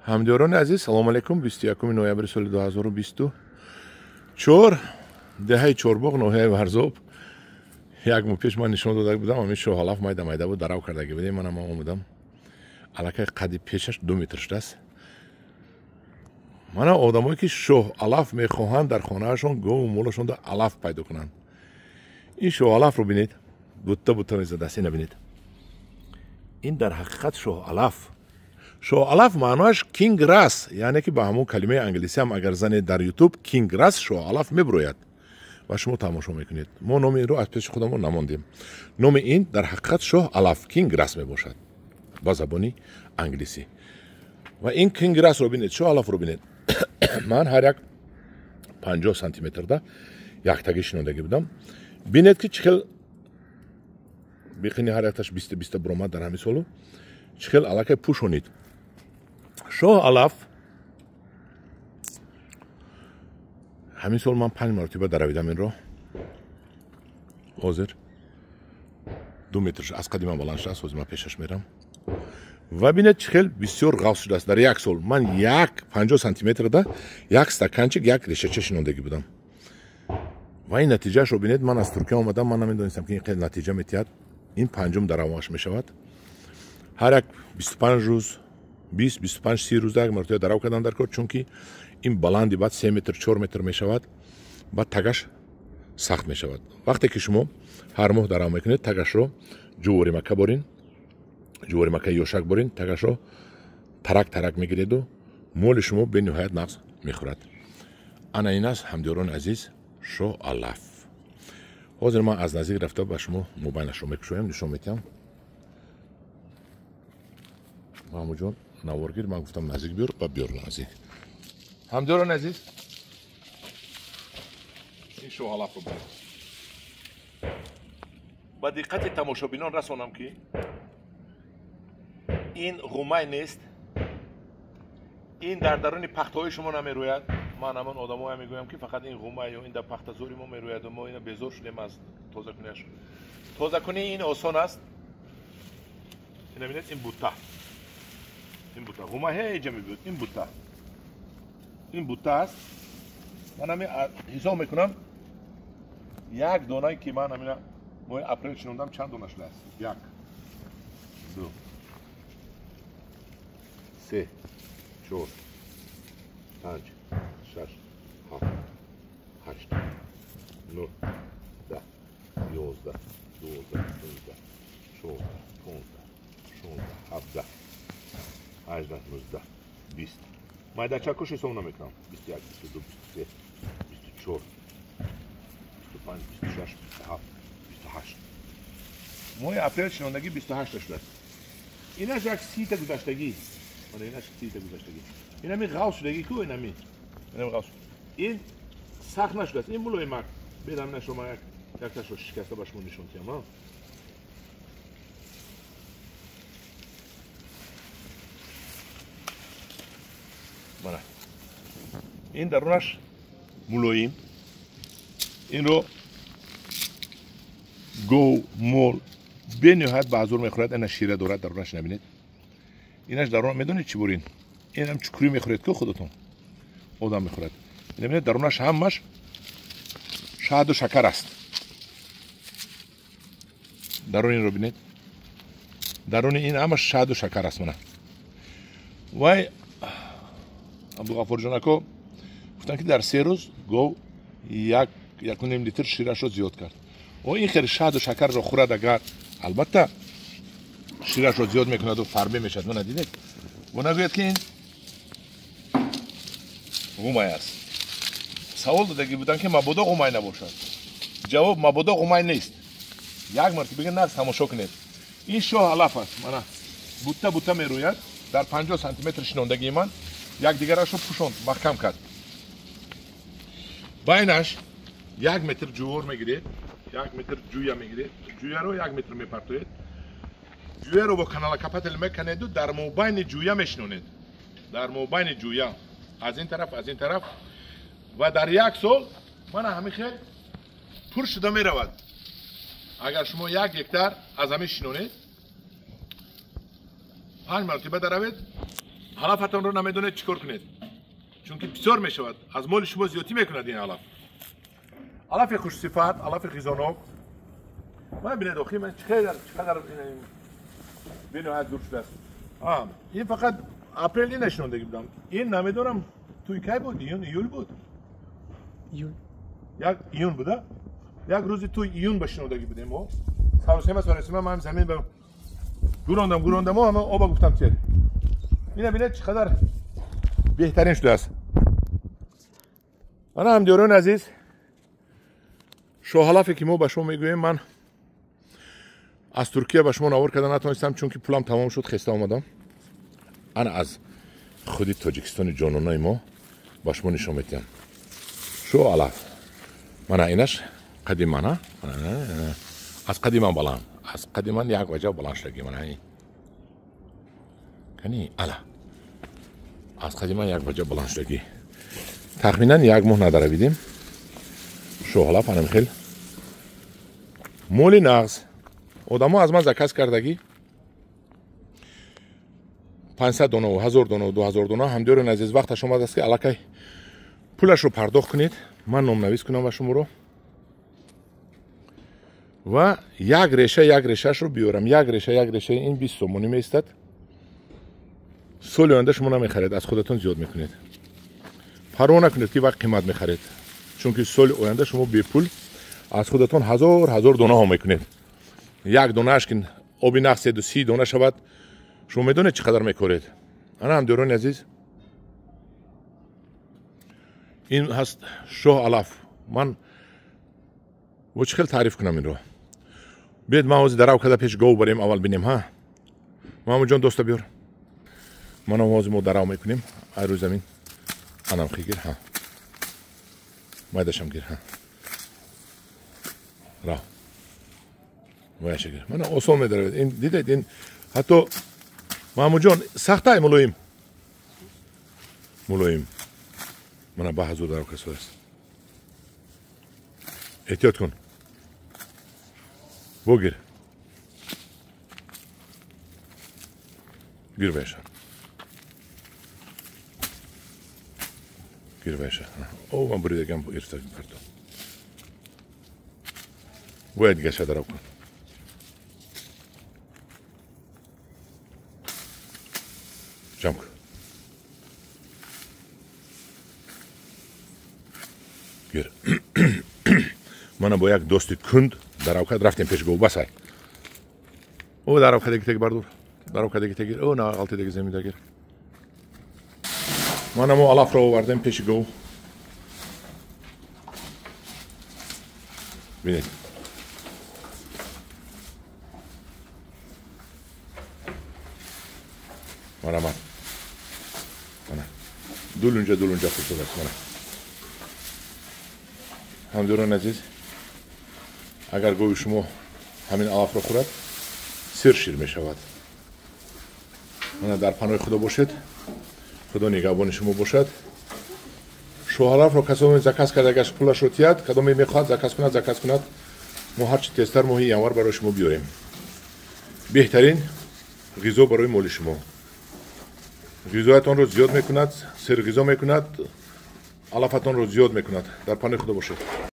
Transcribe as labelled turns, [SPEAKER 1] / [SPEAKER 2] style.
[SPEAKER 1] Ҳамдиёрони азиз, салому алайкум. 21 ноябри соли 2024, деҳаи Чорбоғ, ноҳияи Варзоб. Як моҳ пеш ман нишон дода будам, ҳамин шоҳалаф майда майда буд, дарав кардаги будем. Манам омадам, аллакай қади пешаш 2 метр шудааст. Мана одамое ки шоҳалаф мехоҳанд дар хонаашон гову молашонда алаф пайдо кунанд. Ин шоҳалафро бинед, бутта бутта мезадааст. Ина бинед, ин дар ҳақиқат шоҳалаф. Шоҳалаф маъноаш king grass, яъне ки ба ҳамон калимаи англисӣ ҳам агар занед дар ютуб king grass, шоҳалаф мебурояд ва шумо тамошо мекунед. Мо номи инро аз пеши худамон намондем. Номи ин дар ҳақиқат шоҳалаф, king grass мебошад ба забони англисӣ. Ва ин king grassро бинед, шоҳалафро бинед. Ман ҳар як 50 сантиметрда яктагӣ шинондагӣ будам. Бинед ки чӣ хел биқини ҳар якташ 20-20 буромад дар ҳамин солу чӣ хел аллакай пӯшонид. Шоҳалаф ҳамин сол ман 5 маротиба даравидам инро. Ҳозир 2 метр аз қади ман баланд шудааст. Ҳозир ман пешаш мерам ва бинед чӣ хел бисёр ғафз шудааст. Дар як сол ман як 50 сантиметрда як стаканчик, як решача шинондагӣ будам ва ин натиҷаашро бинед. Ман аз Туркия омадам, ман намедонистам ки ин қадр натиҷа метиҳад. Ин панҷум дараваш мешавад. Ҳар як 25 рӯз, 20, 25, 30 рӯзда як маротиба дарав кардан дар кор, чунки ин баланди баъд 3 метр, 4 метр мешавад, баъд тагаш сахт мешавад. Вақте ки шумо ҳар моҳ дарав мекунед, тагашро ҷуворимака борин, ҷуворимака ёшак борин, тагашро тарак тарак мегиреду моли шумо бениҳоят нағз мехӯрад. Ана ин аст, ҳамдиёрони азиз, шоҳалаф. Ҳозир ман аз наздик рафта ба шумо мобайлашро мекушоям, нишон метиҳам. Маҳмудҷон, наворгир, ман гуфтам наздик биёр ва биёр наздик. Ҳамдиёрони азиз, ин шоҳалафро бинед. Ба диққати тамошобинон расонам ки ин ғумай нест, ин дар даруни пахтаҳои шумо намерӯяд. Ман ҳамон одамоя мегӯям ки фақат ин ғумай ё ин дар пахтазори мо мерӯяду мо ина безор шудем аз тозакуниаш. Тозакунии ин осон аст. Ина бинед, ин бутта, ин бутта ғумай ҳеҷа мебиёд. Ин бутта, ин бутта аст. Ман ҳамин ҳисоб мекунам, як донае ки ман ҳамина моҳи апрел шинондам, чанд дона шудааст? 1, 2, 3, 4, 5, 6, 7, 8, 9, 10, 11, 12, 13, 14, 15, 16, 17, 18, 19, 20. Майдачакош ҳисоб намекунам. 21, 22, 23, 24, 25, 26, 27, 28. Моҳи апрел шинондагӣ 28 шудааст. Инаш як 30 гузаштагӣ. Мана инаш 30 гузаштагӣ. Инами ғавз шудагӣ ку, инами. Инами ғавз. Ин сахт нашудааст. Ин мулоимак. Бедам ина шумо якташро шикаста ба шумо нишон диҳам. Мана. Ин дарунаш мулоим. Инро гов, мол бениҳоят ба азур мехӯрад. Ина шира дорад дарунаш, набинед. Инаш дарун медонед чӣ бурин? Инам чукурӣ мехӯред ку худатон. Одам мехӯрад. Ина бинед, дарунаш ҳамаш шаҳду шакар аст. Даруни инро бинед. Даруни ин ҳамаш шаҳду шакар аст. Мана. Вай Абдуғаффорҷон ако гуфтанд ки дар 3 рӯз гов 1.5 литр ширашро зиёд кард. О, ин хеле шаҳду шакарро хӯрад агар, албатта ширашро зиёд мекунаду фарбе мешавад. Мана дидед? Ва нагӯяд ки ин ғумай аст. Савол додагӣ буданд ки мабодо ғумай набошад. Ҷавоб: мабодо ғумай нест. Як мартиба нағз тамошо кунед. Ин шоҳалаф аст. Мана бутта бутта мерӯяд. Дар 50 сантиметр шинондагии ман якдигарашро пӯшонд, маҳкам кард. Байнаш 1 метр ҷувор мегиред, 1 метр ҷӯя мегиред, ҷӯяро 1 метр мепартоед, ҷӯяро бо каналокопател меканеду дар мобайни ҷӯя мешинонед. Дар мобайни ҷӯя аз ин тараф, аз ин тараф, ва дар як сол мана ҳамин хел пур шуда меравад. Агар шумо 1 гектар аз ҳамин шинонед, 5 маротиба даравед, Алафатонро намедонед чӣ кор кунед, чунки бисёр мешавад, аз моли шумо зиёдтӣ мекунад ин алаф. Алафи хушсифат, алафи ғизонок. Ман бинед, охи ман чӣ қадар бениҳоят зур шудааст. Ин фақат апрел ин нашинондагӣ будам. Ин намедонам туй кай буд, июн, июл буд?
[SPEAKER 2] Июл.
[SPEAKER 1] Як июн буда? Як рӯзи туй июн ба шинондагӣ будем мо. Саросема ман замин ба гурондам, ҳама оба гуфтам тиед. Ина бинед чӣ қадар беҳтарин шудааст. Ана ҳамдиёрони азиз, шоҳалафе ки мо ба шумо мегӯем, ман аз Туркия ба шумо навор карда натонистам, чунки пулам тамом шуд, хеста омадам. Ана аз худи Тоҷикистони ҷононаи мо ба шумо нишон медиҳам. Шоҳалаф. Мана инаш қади мана, аз қади ман баланд, аз қади ман як ваҷа баланд шудагӣ. Мана ин кани ала аз қади ман як ваҷа баланд шудагӣ. Тахминан як моҳ надаравидем. Шоҳалаф анам хел моли нағз. Одамо аз ман заказ кардагӣ 500 дона, 1000 дона, 2000 дона. Ҳамдиёрони азиз, вақташ омадааст ки аллакай пулашро пардохт кунед, ман номнавис кунам ба шуморо ва як реша, як решашро биёрам. Як реша, як решаи ин 20 сомонӣ меистад. Соли оянда шумо намехаред, аз худатон зиёд мекунед. Парво накунед ки вақт қимат мехаред, чунки соли оянда шумо бепул аз худатон ҳазор донаҳо мекунед. Як донааш ки оби нағз 130 дона шавад, шумо медонед чӣ қадар мекоред. Ана ҳамдиёрони азиз, ин ҳаст шоҳ алаф. Ман бо чӣ хел таъриф кунам инро? Биёед ман ҳозир дарав карда пеш гов барем, аввал бинем. Ҳа Маҳмудҷон, доста биёр. Манам ҳозир мо дарав мекунем ай рӯи замин. Анам хигир, ҳа майдашам гир, ҳа рав ваяша гир. Мана осон медаравед. Ин дидед, ин ҳатто Маҳмудҷон сахтай, мулоим, мулоим. Мана ба ҳазур дарав касоаст. Эҳтиёт кун, богир, гир ваяша, гир ваяша. О, ман буридагам гирифта парто. Бояд дигаша дарав кун. Ҷамъ кун. Гир. Мана бо як дости кунд дарав кард, рафтем пеш гов. Басай. О, дарав кардаги теги бардур. Дарав кардаги теги. О, на ғалтидаги замида гир. Мана мо алафро овардем пеши гов. Бинед. Марҳамат. Мана. Дулунҷа, дулунҷа хушдодааст. Мана. Ҳамдиёрони азиз, агар гови шумо ҳамин алафро хӯрад, сир шир мешавад. Мана дар паноҳи Худо бошед. Худо нигаҳбони шумо бошад. Шоҳалафро касоне заказ кардагаш пулашро тиҳад, кадоме мехоҳад заказ кунад, заказ кунад. Мо ҳарчи тезтар моҳи январ барои шумо биёрем. Беҳтарин ғизо барои моли шумо. Ғизоятонро зиёд мекунад, сирғизо мекунад, алафатонро зиёд мекунад. Дар паноҳи Худо бошед.